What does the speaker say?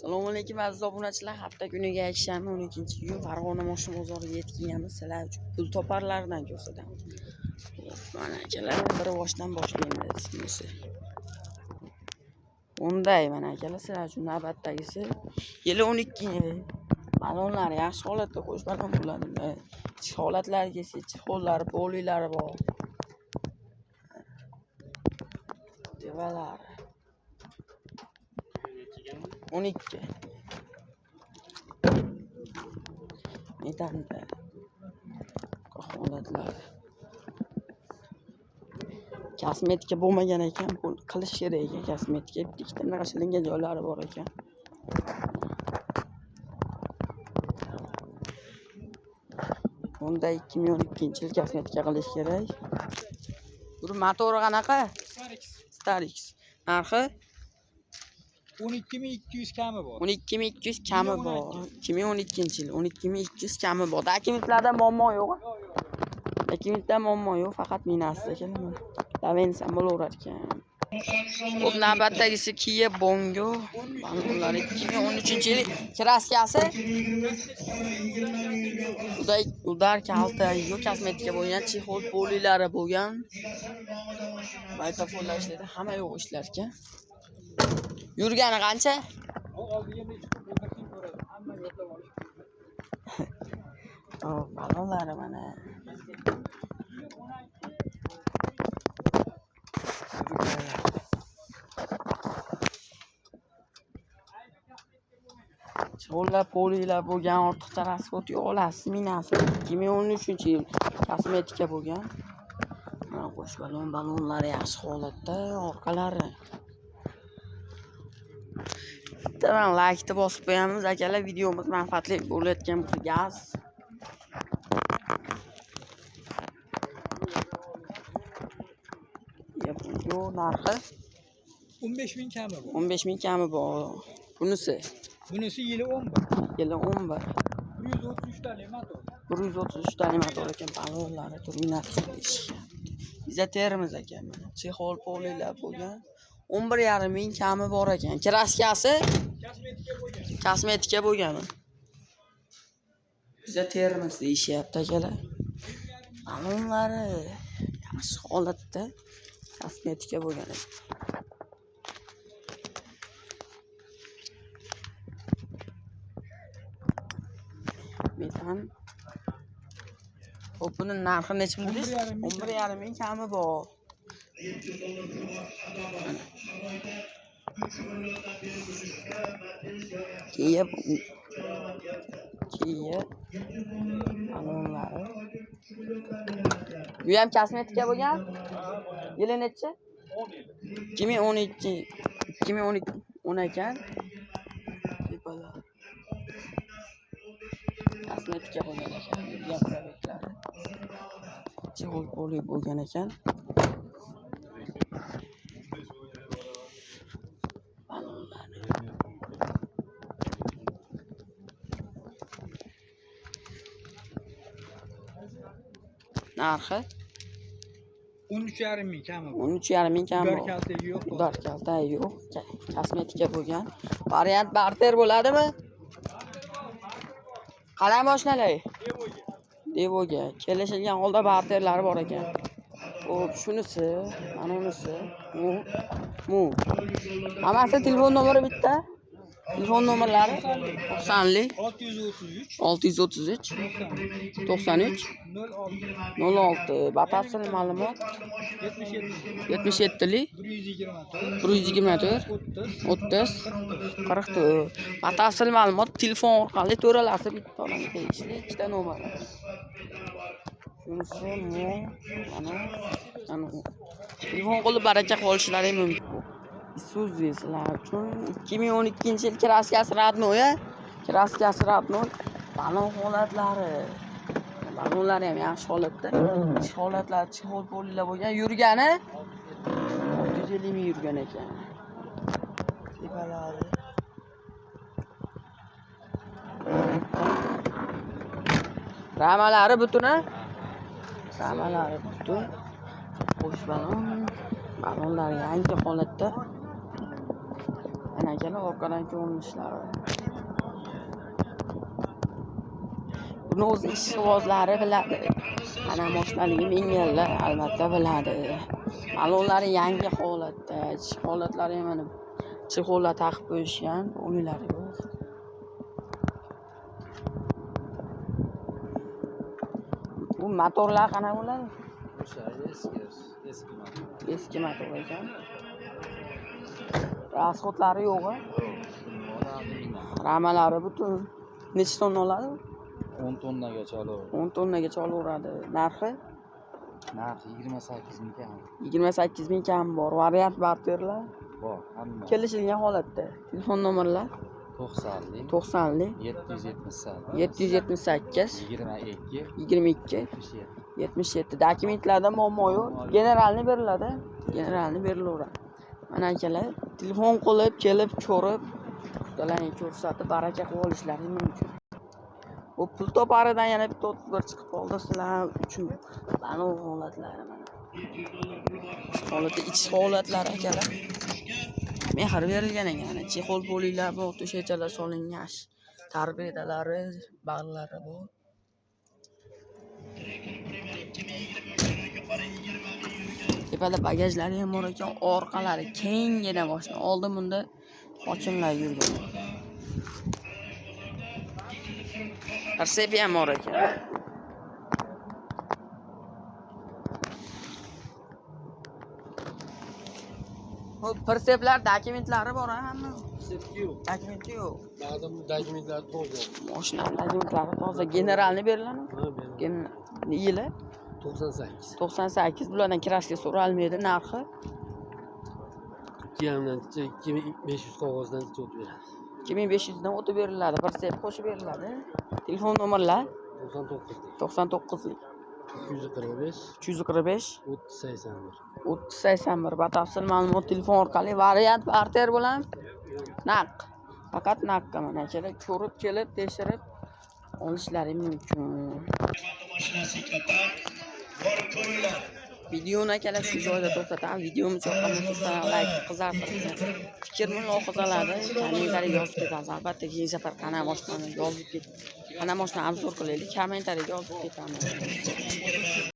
Assalomu alaykum aziz obunachilar. Hafta kuniga yakshanba 12-iyun Farg'ona moshina bozoriga yetib kelganmiz. Sizlar uchun pul toparlardan ko'rsatamiz. Mana akalar, bir boshdan boshlaymiz. Bunisi. Unday mana akalar, sizlar uchun navbatdagisi yili 12 yil. Balonlar yaxshi holatda, qo'sh balon bo'ladi. Ichki holatlariga kelsak, chexollari, poliylari bor. Devalari. 12. Metanda holatlari. Kosmetika bo'lmagan ekan, bu qilish kerak ekan kosmetika. Bitta ikkita bunaqa shilingan joylari bor ekan. Bunda 2012-yil kosmetika qilish kerak. Buni motori qanaqa? Starix. Narxi 12.200 kami bor. 12.200 kami bor. 2012-yil 12.200 kami bor. Dokumentlarda muammo yo'q. Dokumentda muammo yo'q, faqat minasi ekan. Lavensa bo'laverar ekan. Xo'p, navbatdagisi Kia Bongo. Mana 2013-yil kraskasi. Udar kalta yo'q, kosmetika bo'lgan, chexol poliylari bo'lgan. Baytafonlar ishlaydi, hamma yo'q ishlar ekan. Yurgani qancha? Hop, balonlari mana. Chexollar, poliylar bo'lgan, ortiqcha rasxod yo'q, olasiz, minasiz. 2013-yil kosmetika bo'lgan. Mana qo'sh balon, balonlari yaxshi holatda, orqalari. Bittadan laykni bosib qo'yamiz akalar, videomiz manfaatli bo'layotgan bo'lsa gaz. Yo'q, narxi 15.000 kami bor. 15.000 kami bor. Bunisi Bunisi yili 11. Yili 11. 133 talik motor. 133 talik motor ekan, balonlari turbinasi ishlayapti. Izotermiz ekan mana. Chexol poliylar bo'lgan. 11,5 ming kami bor ekan. Kraskasi Kosmetika bo'lgan. Kosmetika bo'lgani. Izotermiz deyishyapti akalar. Balonlari yaxshi holatda, kosmetika bo'lgan ekan. Metan. Xo'p, buni narxi necha pul deysiz? 11,5 ming kami bor. Kia Kia balonlari. Bu ham kosmetika bo'lgan. Yili nechi? 2012 2012 10 ekan. Tepalar. Kosmetika bo'lgan ekan. Yurgan proyektlari. Chexol poli bo'lgan ekan. Balonlari. Narxi 13,5 ming kami bor. 13,5 ming kami Udar bor. kaltagi yo'q. Udar kalta yo'q. Kosmetika bo'lgan. Variant barter bo'ladimi? Qalay mashinalar? Devoga kelishilgan holda barterlari bor ekan. Xo'p, shunisi, mana unisi, mu. Hammasi telefon nomeri bitta. Telefon nomerlari 90lik 633 633 93 06 06. Batafsil ma'lumot 77 77lik 124 124 30 30 44. 44. Batafsil ma'lumot telefon orqali to'ralasi bitta odamga tegishli ikkita nomer. Shunisi mu, mana mana u. Telefon qilib baraka qilib olishlari mumkin. Isuzu sizlar uchun 2012-yil kraskasi родной, kraskasi родной. Balon holatlari. Balonlari ham yaxshi holatda. Ichki holatlari chexol poliylar bo'lgan. Yurgani 650 ming yurgan ekan. Tepalari. Ramalari butun, a? Ramalari butun. Qo'sh balon. Balonlar yangi holatda. Mana Mana akalar, orqadan ko'rinishlari. Buni o'zi ishqibozlari biladi. Mana mashinaligi minganlar albatta biladi. Balonlari yangi holatda, ichki holatlari ham mana chexollar taqib qo'yishgan, o'ylari yo'q. Bu motorlar qanaqa bo'ladi? O'sha eski motor. Eski motor ekan. Rasxodlari yo'q a? Ramalari butun. Necha tonna oladi? 10 tonnagacha olaveradi. 10 tonnagacha olaveradi. Narxi? Narxi 28 ming kam. 28 ming kam bor. Variant barterlar Bor, hamma. kelishilgan holatda. Telefon nomerlar 90lik 90lik 778 778 22 22 77. 77. Dokumentlarda muammo yo'q. Generalni beriladi. Generalni berilaveradi. Mana akalar, telefon qilib, kelib ko'rib, ustalarga ko'rsatib baraka qilib olishlari mumkin. Bu pul toparidan yana bitta 31 chiqib qoldi sizlar uchun. Mana bu holatlari mana. Holatda ichki holatlari akalar. Mehr berilgan ekan. Mana chexol poliylar bor, to'shakchalar solingan, tarbiyalari, bag'lari bor. Tepada bagajlari ham bor ekan, orqalari kenggina mashina. Oldin bunda hokimlar yurgan. Persepi ham bor ekan. Bu perseplar dokumentlari bor hamma. Yo'q. Dokumenti yo'q. Ba'zi dokumentlar to'g'ri. Mashina dokumentlari toza, generalni beriladimi? Ha, beriladi. Yili 98. 98, bulardan kraska so'ralmaydi, narxi 2500 qog'ozdan o'tib beradi. 2500 dan o'tib beriladi, bir sep qo'shib beriladi. Telefon nomerlar 99lik 99lik 245 345 3081. 3081. Batafsil ma'lumot telefon orqali, variant barter bilan naq. Faqat naqqa mana akalar ko'rib kelib tekshirib olishlari mumkin. Videoni akalar shu joyda to'xtatamiz. Videomiz yoqqan bo'lsa layk qizartirib, fikr mulohazalarni kommentariyaga yozib ketamiz. Albatta keyingi safar qana mashinani yozib ket. Qana mashinani obzor qilaylik, kommentariyaga yozib ketamiz.